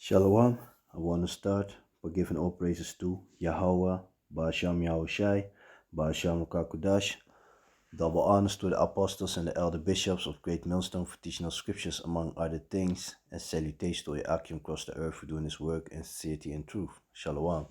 Shalom, I want to start by giving all praises to Yahweh, Bahasham Yahawashi, Bahasham Rukakudash. Double honors to the apostles and the elder bishops of Great Millstone for teaching us scriptures among other things, and salutations to Akim across the earth for doing his work in sincerity and truth. Shalom.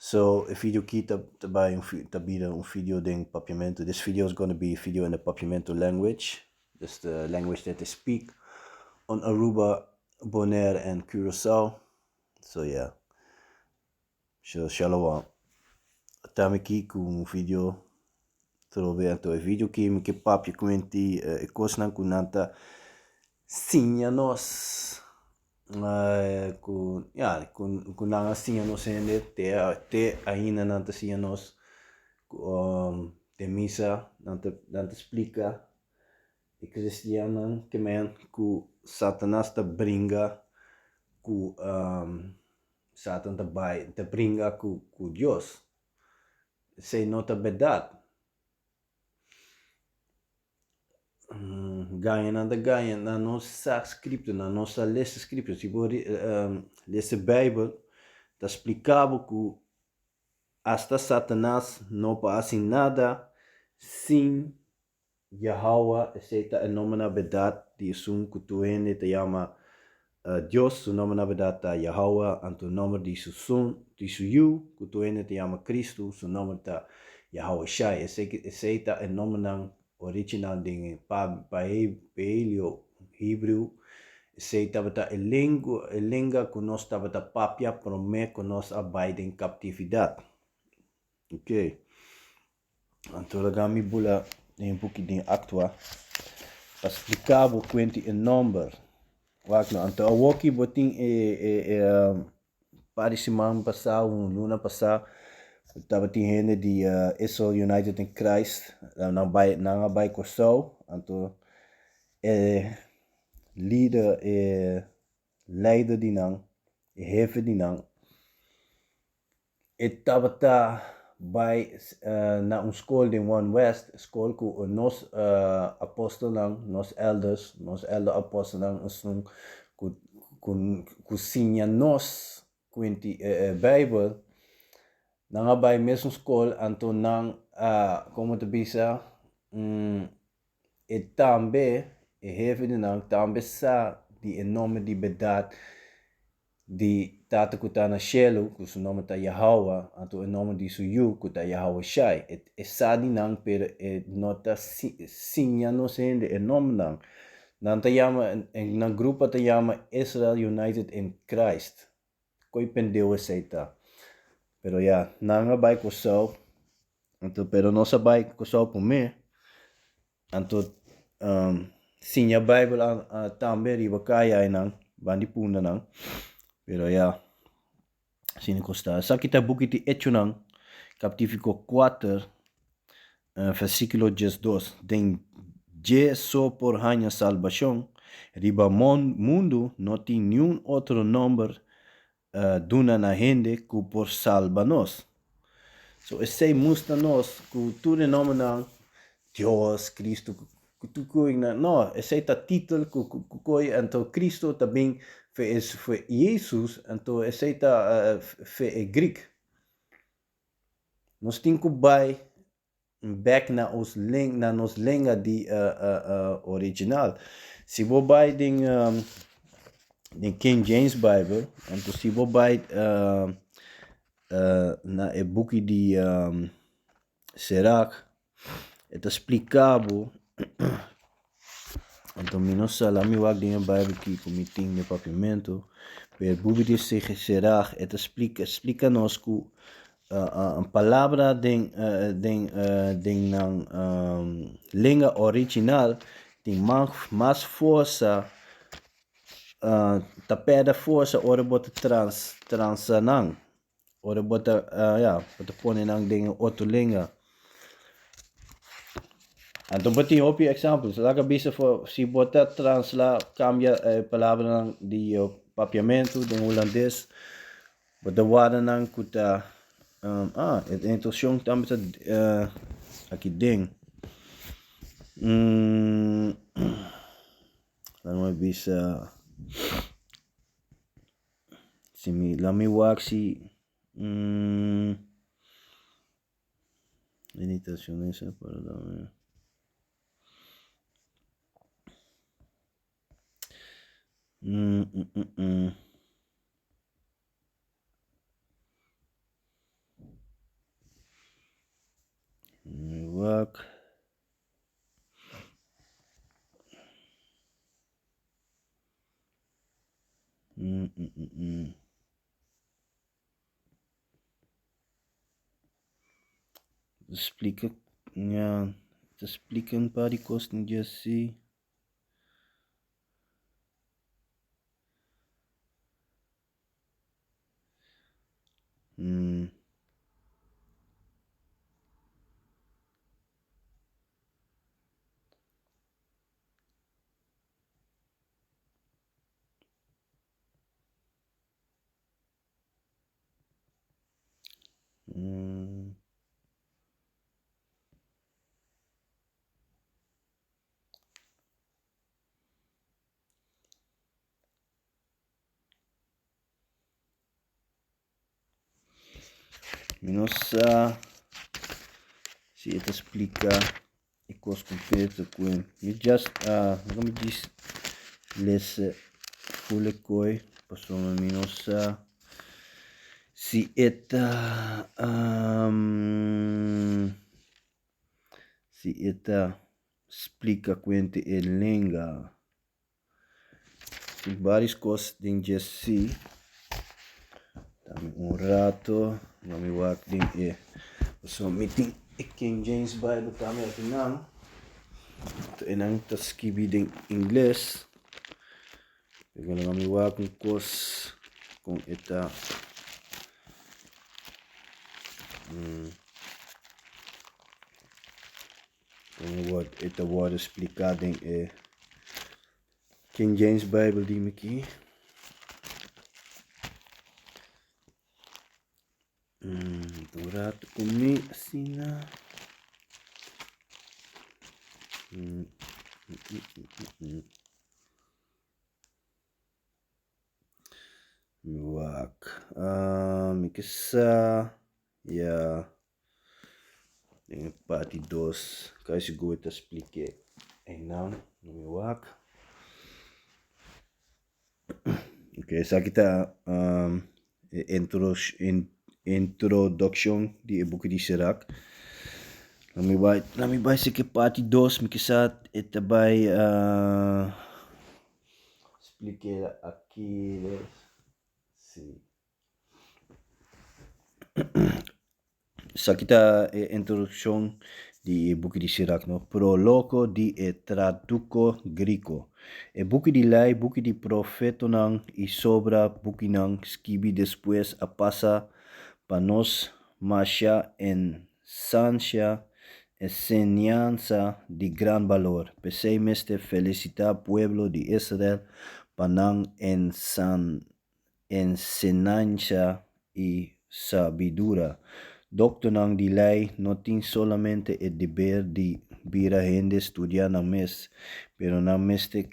So, e video aki ta, ta bai un, ta bira un video den Papiamento. This video is gonna be a video in the Papiamento language. That's the language that they speak on Aruba, Bonaire and Curaçao. So yeah. So, shalom. Tami aki ku un video trobe anto e video aki mi ke papia kuenti e kosnan ku nan ta siña nos ku ya ku nan a siña nos hende te te ainda nan ta siña nos ku den misa nan ta nan ta splika e kristiannan ke men ku Satanas ta bringa ku Satan ta bai ta bringa ku ku Dios. Esei no ta bèrdat. Gaña nan ta gaña, nan no sa scripture, nan no sa lesa scripture. Si bo lesa Bijbel ta splika bo ku asta Satanas no por hasi nada sin Yahawah, esei ta e nomber na bèrdat di esun ku tur hende ta yama Dios, su nomber na bèrdat ta Yahawah, anto e nomber di su Sun, di su Yu, ku tur hende ta yama Kristu, su nomber ta Yahawashi. Esei, esei ta e nombernan original den e paleo hebreo. Esei tabata e lengua, e lenga ku nos tabata papia promé ku nos a bai den kaptividat. Oké. Anto laga mi bula den e buki den Actua pa splika bo kuenti e nomber. Wak no, anto awoki bo tin e e e par di siman pasá, un luna pasá, tabatin hende di Israel United in Christ, nan bai nan a bai Kòrsou, anto e lider e leider di nan, e hefe di nan, E tabata bai na un skol den One West, skol ku nos apostelnan, nos elders, nos elder apostelnan esun ku ku siña nos kuenti e Bijbel, nan a bai mesun skol anto nan a, komo ta bisa, e tambe, e hefe di nan tambe sa di e nomber di bèrdat di Tata ku ta na shelu, ku su nòmber ta Yahawah, anto e nòmber di su Yu, ku ta Yahawashi. E, e sa di nan, pero e no ta siña nos hende e nòmbernan. Nan ta yama, nan grupo ta yama Israel United in Christ. Koi pendeu esei ta. Pero ya, nan a bai Kòrsou, anto pero nos a bai Kòrsou promé. Anto siña Bijbel tambe riba kaya einan, banda di pundanan. Pero ya, asina kos ta. Esaki ta buki di Echonan, kaptífiko kuater, versíkulo diesdos. Den dje so por haña salbashon, riba mundu no tin niun otro nòmber duna na hende ku por salba nos. So esei mustra nos ku tur e nòmbernan, Dios, Kristu, ku tur koinan, no, esei ta titel ku ku koi, anto Kristu ta bin fe e fe Yesus, anto esei ta fe e Greek. Nos tin ku bai bek na os na nos lenga di original. Si bo bai den den King James Bible, anto si bo bai na e buki di Sirach, e ta splika bo, anto mi no sa, laat mi wak den e Bible aki ku mi tin den papiamento, pero e buki di Sirach e ta splika splika nos ku Palabra den den den nan lenga original tin mas forsa, ta perde forsa ora bo ta trans transa nan, ora bo ta ya bo ta pone nan den e otro lenga. Anto bo tin hopi examples, laga bisa for si bo ta transla cambia e palabranan di papiamento den hulandes. Bo ta warda nan ku ta ah e instrukshon tambe ta aki den. Laat me bisa. Si mi la mi wak si mm, Mm, mm, mm, mm. Mi wak. Mm, mm, mm, mm. Splika, ja, ta splika un par di kos den dje si. Mm. Mm. Mi no sa si e ta splika e kos kompleto ku e mi just uh, mi djis lesa full e koi pasobra mi no sa si e ta um, si e ta splika kuente e lenga. Tin varios kos den dje si. Dame un rato, lo mi wak den e pasobra mi tin e King James Bible tambe akinan. Anto e nan ta skibi den ingles. Pero lo mi wak un kos kon e ta. Kon e ta wòrdu spliká den e King James Bible di mi aki. Un ratu ku mi asina. Wak. Mi ke sa ya. Den e parti dos kai sigur ta splik'é einan no mi wak. Ok esaki ta e introdukshon di e buki di Sirach. Lo mi bai lo mi bai seki parti dos mi kisa e ta bai splik'é aki si. Esaki ta e introdukshon di e buki di Sirach, no? Prologo di e traduko griko. E buki di lei, buki di profetonan i sobra bukinan skibi despues a pasa pa nos masha ensansha, enseñansa di gran balor. P'esei mester felisitá pueblo di Israel pa nan ensan. enseñansa i sabidura. Doktornan di lei no tin solamente e deber di bira hende studiá nan mes, pero nan mester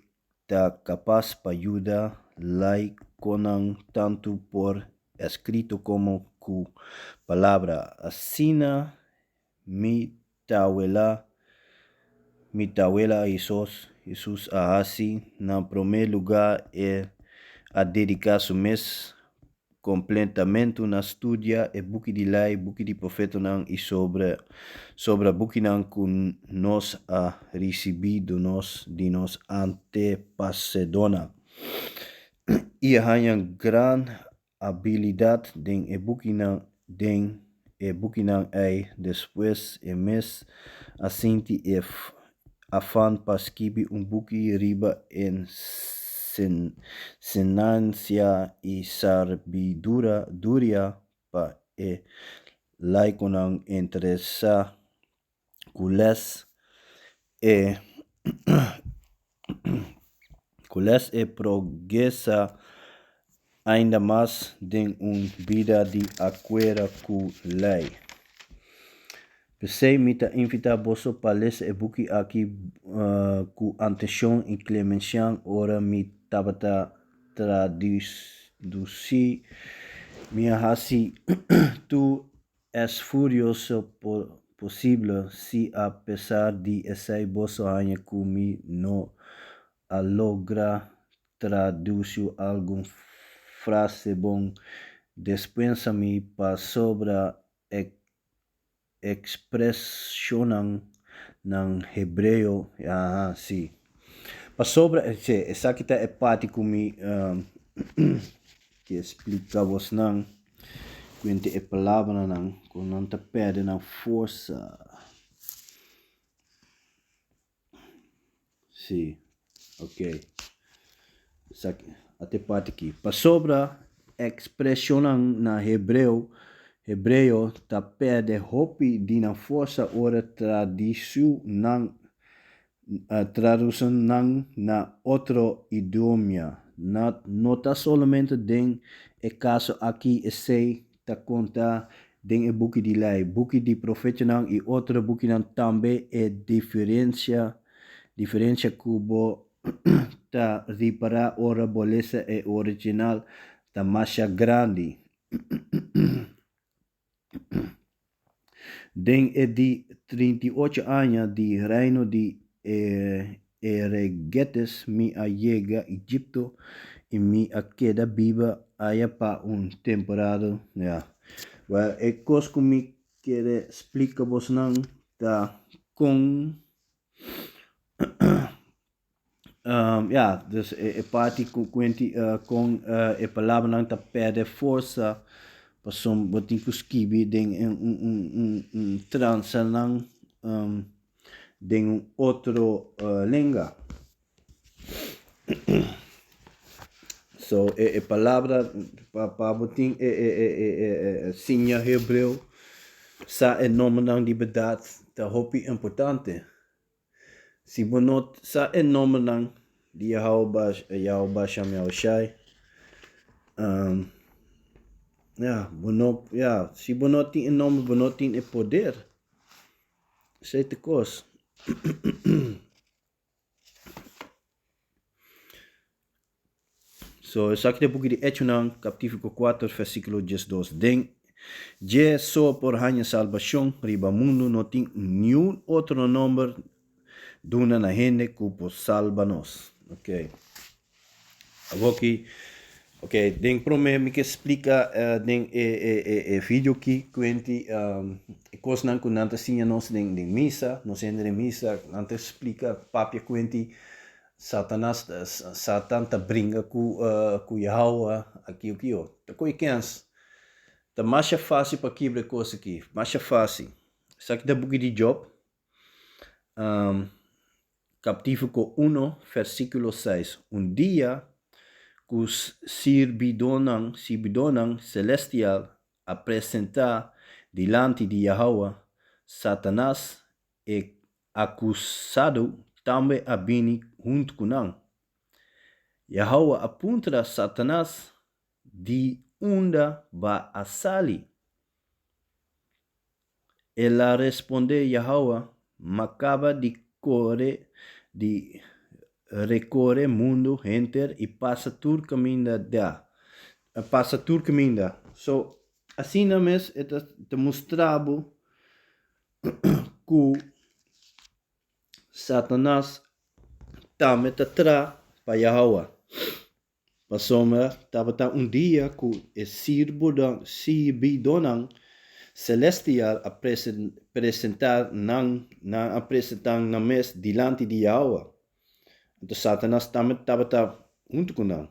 ta kapas pa yuda laikonan tantu por eskrito komo ku palabra. Asina Mi tawela, mi tawela Hesus, Hesus a hasi. Na promé lugá e a dediká su mes kompletamentu na studia e buki di Lei, buki di Profetonan i sobre sobra bukinan ku nos a risibí do nos di nos antepasedonan. I a haña gran Abilidat den e bukinan den e bukinan ei despues e mes a sinti e afan pa skibi un buki riba enseñansa i sabiduria pa e laikonan interesá ku les e ku les e progresa ainda mas den un bida di akuerdo ku lei. P'esei mi ta invitá boso pa lesa e buki aki ku atenshon i klemensia ora mi tabata tradusié. tradusí, mi a hasi tur esfuerso posibel, si a pesar di esei boso haña ku mi no a logra tradusí algun frase bon, dispensa mi pasobra Ekspreshonnan na hebreo, aha, sí. Pasobra, sí, esaki ta e parti ku mi ke splika bosnan kuente e palabranan ku nan ta pèrdè nan forsa. Sí, ok. Esaki, ata e parti aki. Pasobra ekspreshonnan na hebreo, hebreo ta pèrdè hopi di nan forsa ora tradisú nan, tradusi nan na otro idioma. Na, no ta solamente den e kaso aki esei ta konta den e buki di Lei, buki di Profetanan i otro bukinan tambe e diferensia diferensia ku bo ta ripará ora bo lesa e original ta masha grandi. Den e di 38 aña di reino di e Eregetes mi a yega Egipto i mi a keda biba aya pa un temporada. Ya. Well, e kos ku mi kere splika bosnan ta kon ya, dus e parti ku kuenti kon e palabranan ta pèrdè forsa pasobra bo tin ku skibi den un transa nan den un otro lenga. So e palabra pa bo tin e siña hebreo sa e nombernan di berdad ta hopi importante. Si bo no sa e nombernan di Yahweh Shem Yahushai, ya bo no ya si bo no tin e nomber bo no tin e poder. Esei ta kos. So, esaki ta e buki di Echonan, kaptífiko kuater, versíkulo diesdos. Den dje so por haña salbashon riba mundu, no tin niun otro nòmber duna na hende ku por salba nos. Ok. Awoki, ok, den promé mi ke splika den e e e e video ki kuenti e kosnan ku nan ta siña nos den den misa, nos hende den misa, nan ta splika papia kuenti Satanas Satan ta bringa ku ku Yahawah aki o kio. Ta koe kens. Ta masha fásil pa kibra e kos aki, masha fásil. Esaki ta buki di Job. Kaptífiko uno, versíkulo seis. Un dia ku sirbidónan sirbidónan selestial a presentá dilanti di Yahawah, Satanas, e akusado, tambe a bini huntu ku nan. Yahawah a puntra Satanas, Di unda ba a sali? El a respondé Yahawah, M'a kaba di kore di rekore mundu henter i pasa tur kaminda da, pasa tur kaminda. So, asina mes e ta mustra bo ku Satanas tambe ta tra pa Yahawah. Pasobra tabata un dia ku e sirbidónan selestial a presentá nan, nan a presentá nan mes dilanti di Yahweh. Anto Satanas tambe tabata huntu ku nan.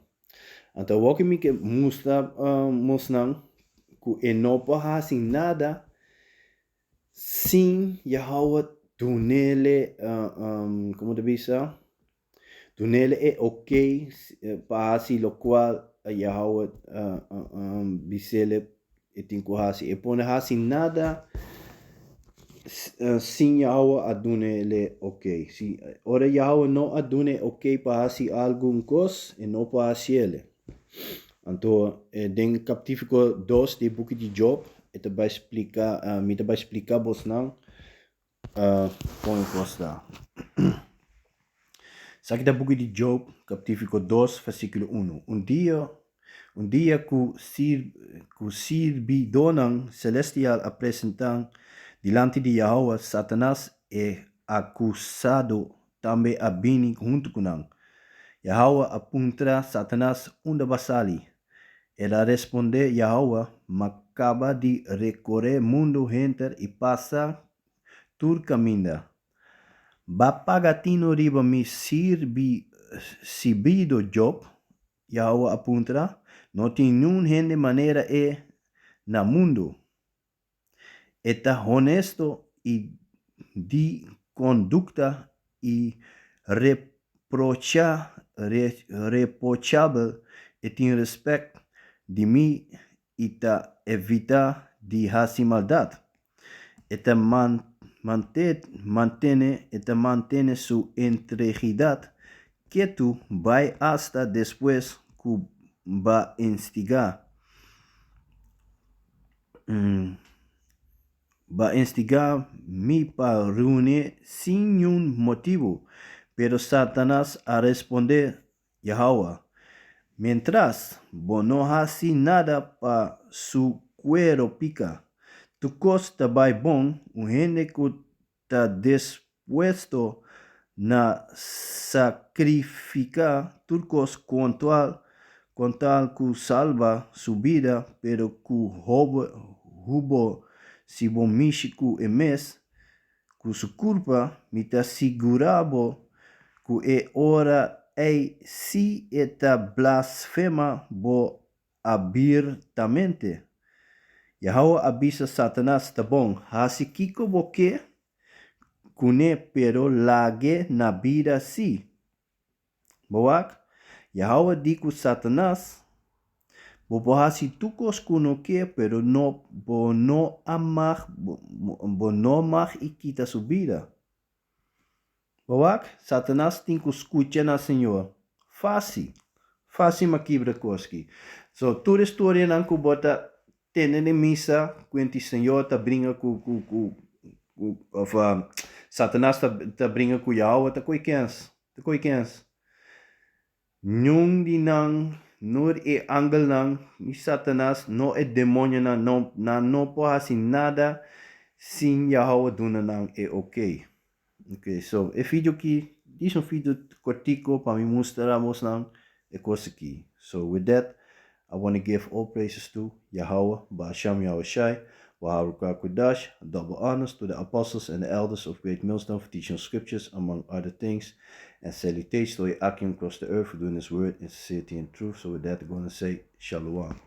Anto awor ku mi ke mustra mosnan ku e no por hasi nada sin Yahweh dunele, komo ta bisa? Dunele e ok pa hasi lokual Yahawah bisele e tin ku hasi. E por no hasi nada sin Yahawah a dunele ok. Si ora Yahawah no a dune ok pa hasi algun kos, e no por hasiele. Anto den kaptífiko dos di e buki di Job e ta bai splika, mi ta bai splika bosnan Kon e kos ta? Esaki ta buki di Job, kaptífiko dos, versíkulo unu. Un dia. Un dia ku ku sirbidónan selestial a presentá dilanti di Yahowah, Satanas, e akusado, tambe a bini huntu ku nan. Yahowah a puntra Satanas, Unda b'a sali? El a respondé Yahowah, M'a kaba di rekoré mundu henter i pasa tur kaminda. B'a paga tinu riba mi sirbido Job? Yahowah a puntra. No tin niun hende manera e na mundu. E ta honesto i di kondukta ireprochabel, e tin respèt di mi i ta evitá di hasi maldat. E ta mantene e ta mantene su integridat ketu bai asta despues ku b'a instigá b'a instigá mi pa ruin'é sin niun motibu. Pero Satanas a respondé Yahowah, Mientras bo no hasi nada pa su kuero pika, tur kos ta bai bon. Un hende ku ta dispuesto na sakrifiká tur kos kontal ku salba su bida, pero ku hubo si bo mishi ku e mes, ku su kurpa, mi ta sigurá bo ku e ora ei si e ta blasfemá bo abiertamente. Yahowah a bisa Satanas, Ta bon, hasi kiko bo ke kuné, pero lag'é na bida sí. Bo wak? Yahowah di ku Satanas, Bo por hasi tur kos ku no ke, pero no bo no a mag bo no mag i kita su bida. Bo wak? Satanas tin ku skucha na Señor. Fásil. Fásil ma kibra kos ki. So, tur e storianan ku bo ta tende den misa, kuenti Señor ta bringa ku ku ku ku òf Satanas ta ta bringa ku Yahowah, ta koe kens. Ta koe kens. Niun di nan, no e angelnan, ni Satanas, no e demonionan, no, nan no por hasi nada sin Yahowah duna nan e okey. Ok, so e video aki, dis un video kortiko pa mi mustra bosnan e kos aki. So with that, I wanna give all praises to Yahowah, Ba'ashem Yahawashi, Waharuka Kudash, double honors to the apostles and the elders of Great Millstone for teaching scriptures, among other things, and salutations to Akim across the earth for doing his word in sincerity and truth. So with that, I'm gonna say Shalom.